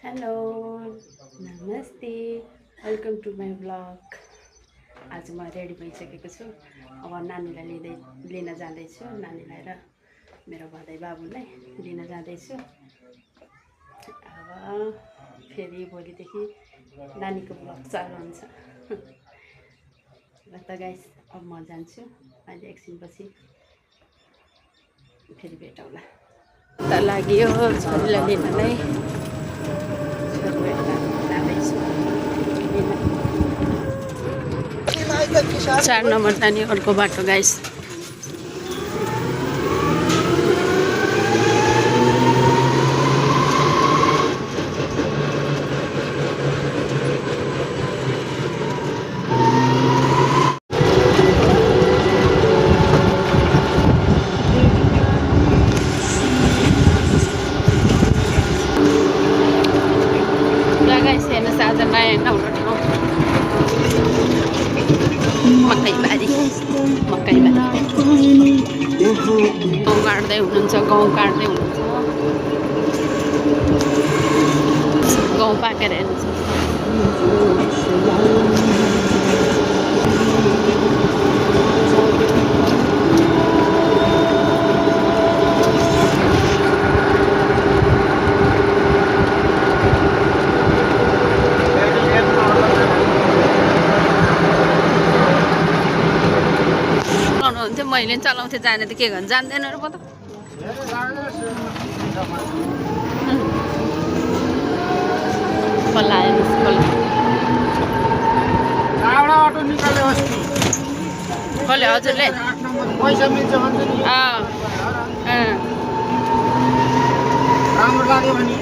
Hello नमस्ते welcome to my blog. आज म रेडी भइसकेको छु। अब नानीलाई लिन जाँदैछु। नानीलाई र मेरो भदै बाबुलाई लिन जाँदैछु। अब फेरि भोलिदेखि नानीको ब्लग चालु हुन्छ। र त गाइस अब म जान्छु। अहिले एकछिनपछि फेरि भेटौँला। त लाग्यो छोरीलाई लिनलाई। 4 नम्बर जाने अर्को बाटो गाइस। गाइस हेर्नुहोस् आज नयाँ ठाउँबाट मकैबारी गाउँ काट्दै हुनुहुन्छ। गाउँ पाकेर हेर्नुहुन्छ। हुन्थ्यो मैले चलाउँथेँ जाने त के गर्नु जान्दैन र म त। खोला हेर्नुहोस् खोले हजुरले पैसा मिल्छ भन्छ नि राम्रो लाग्यो भने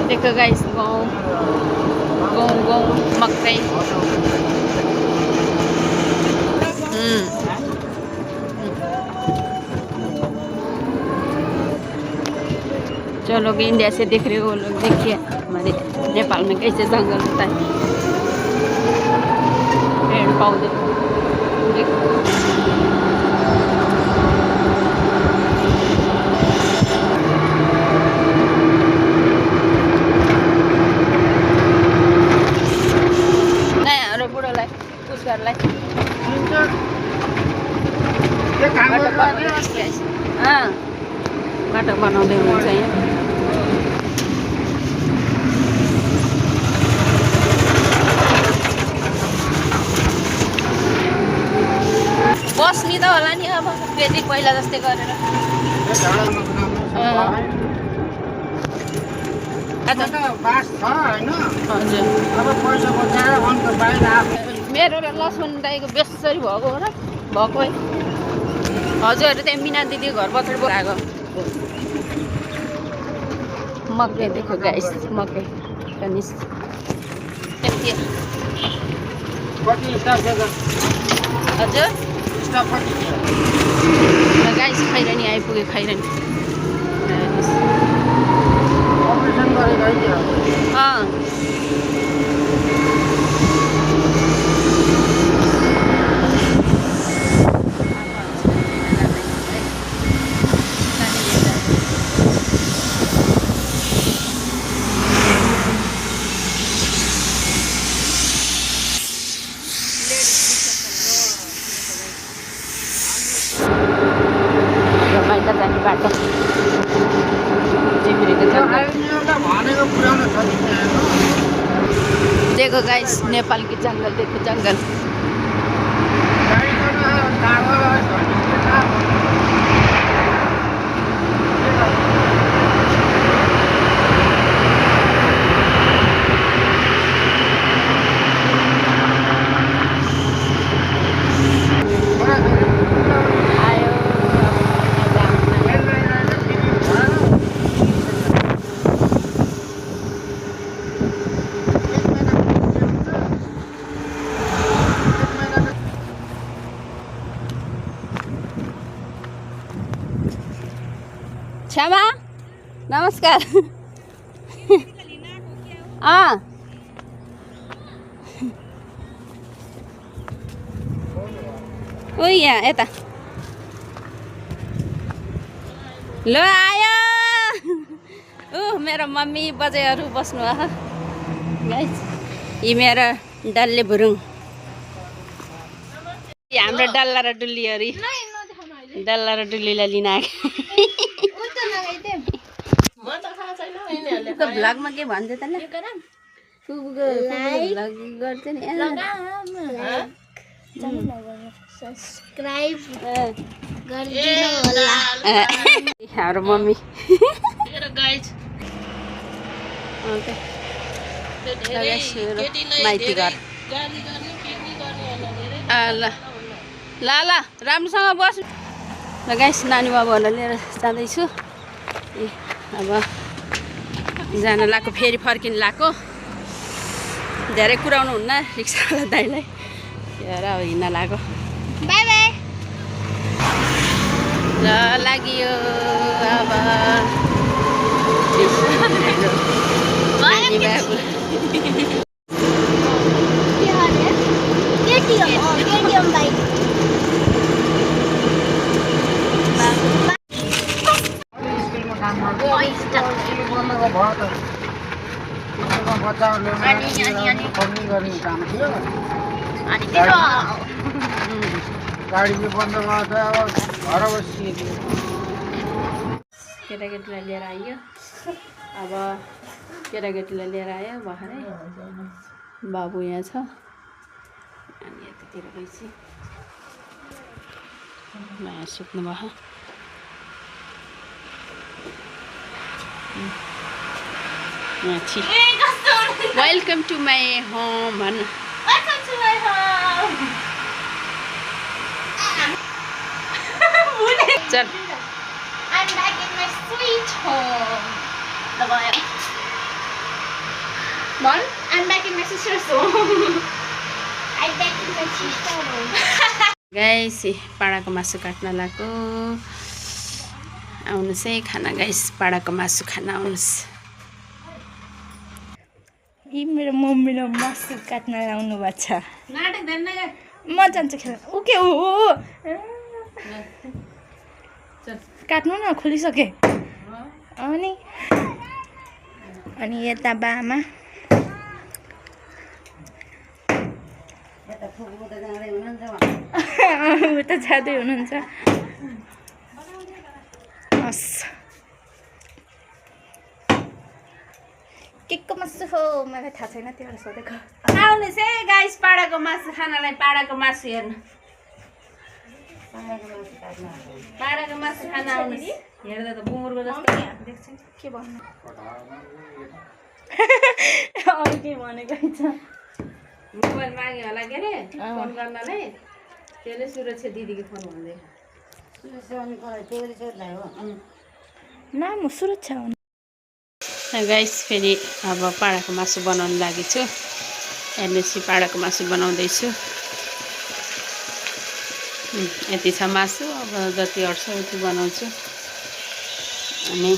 देखो गाइस गाउँ मकै। जो लोग इंडिया से देख रहे हो वो लोग देखिए हमारे नेपाल में कैसे जंगल होता है। पेड़ पौधे नयाँ बुढोलाई उसहरूलाई बाटो बनाउँदै हुनुहुन्छ यहाँ। बस्नी त होला नि अब फेरि पहिला जस्तै गरेर। मेरो र लक्ष्मण दाईको बेसरी भएको हो र भएको है। हजुरहरू त्यहाँ मिना दिदी घर पछाडि आएको मकै देखो गाइस मकै कनिस हजुर गाइस खैरानी आइपुग्यो। खैरानी जाने बाटो देखो गाइस नेपाल की जंगल देखो जंगल। क्षमा नमस्कार। ओ यहाँ यता ल आयो मेरो मम्मी बजेहरू बस्नु गाइस यी मेरो डल्ले भुरुङ हाम्रो डल्ला र डुल्लीहरू डल्ला र डुल्लीलाई लिन आएको भ्लगमा के भन्छ त गर्छ नि सब्सक्राइब गरिदिनु होला हाम्रो मम्मी माइती घर ल ल ल राम्रोसँग बस ल गाइस नानी बाबुहरूलाई लिएर जाँदैछु ए अब जान लाग्यो फेरि फर्किनु लाग्यो धेरै कुराउनु हुन्न रिक्सावाला दाइलाई हेर अब हिँड्न लाग्यो बाई बाई ल लाग्यो अब नानी बाबु केटीएम बाइक स्कुलमा काम गर्दै बन्द भयो त स्कुलमा बच्चाहरूले पढ्ने गर्ने काम थियो गाडी चाहिँ बन्द भयो त अब घर बसियो केटाकेटीलाई लिएर आइयो अब केटाकेटीलाई लिएर आयो भर्खरै बाबु यहाँ छ अनि यतातिर गएपछि माया सुत्नु भयो माथि वेलकम टु माई होम भन् चल I'm back in my sweet home. Mom, I'm back in my sister's home. I'm back in my sister's home. Guys पाडाको मासु काट्न लाग्यो आउनुहोस् है खाना गाइस पाडाको मासु खान आउनुहोस् यी मेरो मम्मीले मासु काट्न लाउनु भएको छ म जान्छु खेल्न ओके हो काट्नु न खोलिसके अनि यता बामा उता जाँदै हुनुहुन्छ हस् के को मासु हो मलाई थाहा छैन त्यो भएर सोधेको आउनुहोस् है गाइस पाडाको मासु खानलाई पाडाको मासु हेर्नु पाडाको मासु खान आउनुहोस् हेर्दा त बुमुरको जस्तो के भन्नु अरू के भनेको छ मोबाइल माग्यो होला के अरे फोन गर्नलाई त्यसले सुरक्षा दिदीको फोन भन्दै नाम सुरक्षा हो गाइस फेरि अब पाडाको मासु बनाउन लागेछु हेर्नुहोस् पाडाको मासु बनाउँदैछु यति छ मासु अब जति अट्छ उति बनाउँछु अनि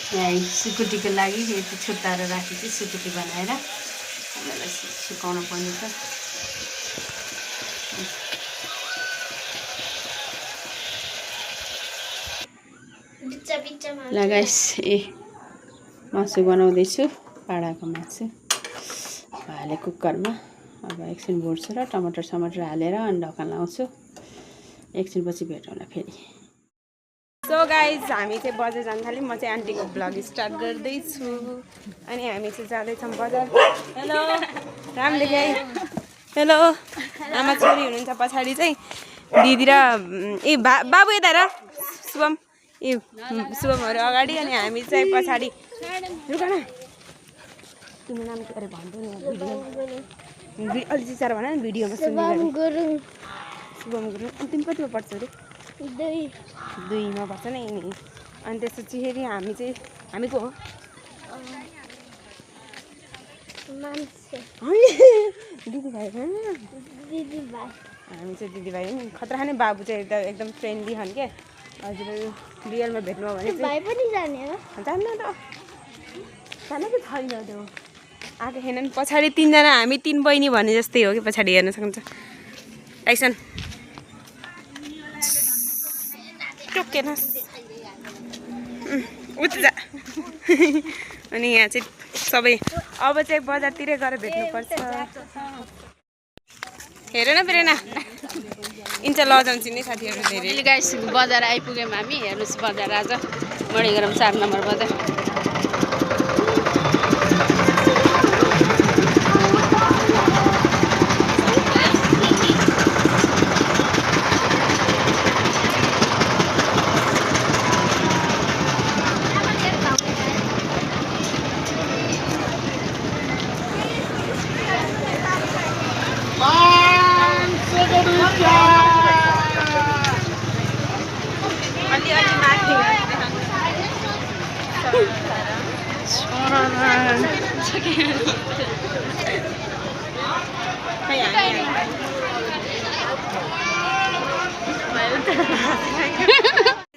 यहाँ सुकुटीको लागि यति छुट्टाएर राखेको सुकुटी बनाएर हामीलाई सुकाउनु पर्ने छ ल गाइस मासु बनाउँदैछु पाडाको मासु हाले कुकरमा अब एकछिन भुट्छु र टमाटर समाटर हालेर अनि ढक्कन लाउँछु एकछिनपछि भेटौँला फेरि सो गाइज हामी चाहिँ बजार जान थाल्यौँ म चाहिँ आन्टीको ब्लग स्टार्ट गर्दैछु अनि हामी चाहिँ जाँदैछौँ बजार हेलो राम देखाइ हेलो आमा छोरी हुनुहुन्छ पछाडि चाहिँ दिदी र ए बाबु यता र शुभम ए शुभमहरू अगाडि अनि हामी चाहिँ पछाडि रुक न तिम्रो नाम के अरे भन्दै भिडियो अलि चिचार भन न भिडियोमा शुभम गुरुङ अनि तिमी कतिमा पढ्छौ अरे दुईमा पर्छ नि अनि त्यसपछि फेरि हामी चाहिँ हामी को हो दिदीभाइ हामी चाहिँ दिदीभाइ नि खतरा खाने बाबु चाहिँ एकदम फ्रेन्डली छन् क्या हजुर रियलमा भेट्नु हो भने भाइ पनि जाने हो जान्न त जानेको छैन त्यो आएको छैन नि पछाडि तिनजना हामी तिन बहिनी भने जस्तै हो कि पछाडि हेर्न सक्नुहुन्छ टाइसन टोकेनस् उता जा अनि यहाँ चाहिँ सबै अब चाहिँ बजारतिरै गएर भेट्नुपर्छ हेर न प्रेरणा इन्च लजाउँछु नि साथीहरू धेरै अहिले गाइस बजार आइपुग्यौँ हामी हेर्नुहोस् बजार आज मणिग्राम 4 नम्बर बजार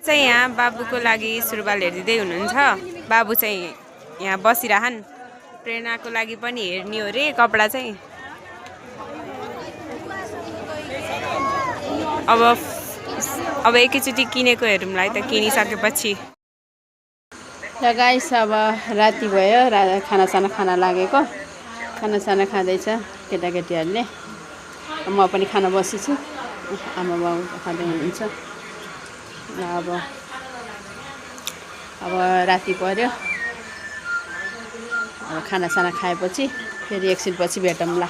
चाहिँ यहाँ बाबुको लागि सुरुवाल हेरिदिँदै हुनुहुन्छ बाबु चाहिँ यहाँ बसिरहन् प्रेरणाको लागि पनि हेर्ने हो रे कपडा चाहिँ अब एकैचोटि किनेको हेरौँला है त किनिसकेपछि र गाइस अब राति भयो खानासाना खाना लागेको खानासाना खाँदैछ केटाकेटीहरूले म पनि खाना बसेछु आमा बाउ खाँदै हुनुहुन्छ अब राति पर्यो अब खानासाना खाएपछि फेरि एकछिनपछि भेटौँला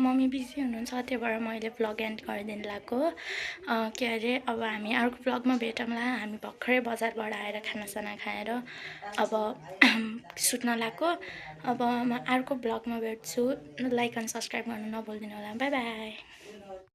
मम्मी बिजी हुनुहुन्छ त्यही भएर मैले भ्लग एन्ड गरिदिनु लागेको के अरे अब हामी अर्को भ्लगमा भेटौँला हामी भर्खरै बजारबाट आएर खानासाना खाएर अब सुत्न लागेको अब म अर्को भ्लगमा भेट्छु लाइक एन्ड सब्सक्राइब गर्नु नभुलिदिनु होला बाई बाई